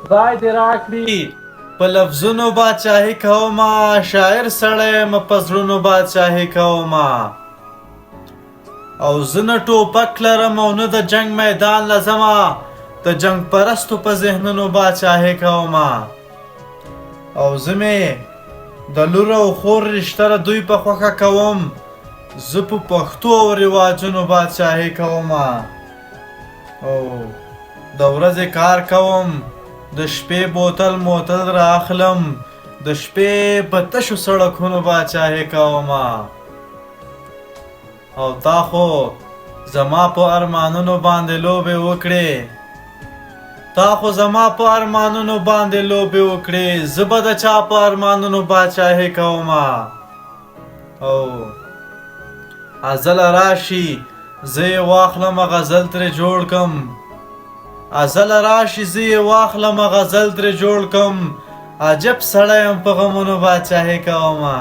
خدای دې راکړي په لفظونو بادشاهي کومه، شاعر سړی یم په زړونو بادشاهي کومه. او زه نه ټوپک لرم او نه د جنګ میدان له ځمه، د جنګ پرستو په ذهنونو بادشاهي کومه. او زه مې د لور او خور رشته د دوی په خوښه کوم، زه په پښتو او رواجونو بادشاهي کومه. او د ورځې کار کوم، د شپې بوتل موتل را اخلم، د شپې په تشو سړکونو بادشاهي کومه. او تا خو زما په ارمانونو باندې لوبې وکړې، تا خو زما په ارمانونو باندې لوبې وکړې، زه به د چا په ارمانونو بادشاهي کومه. او ازله راشي زه یې واخلم غزل ترې جوړ کم، ازله راشي زه یې واخلم غزل ترې جوړ کم، عجب سړی یم په غمونو بادشاهي کومه.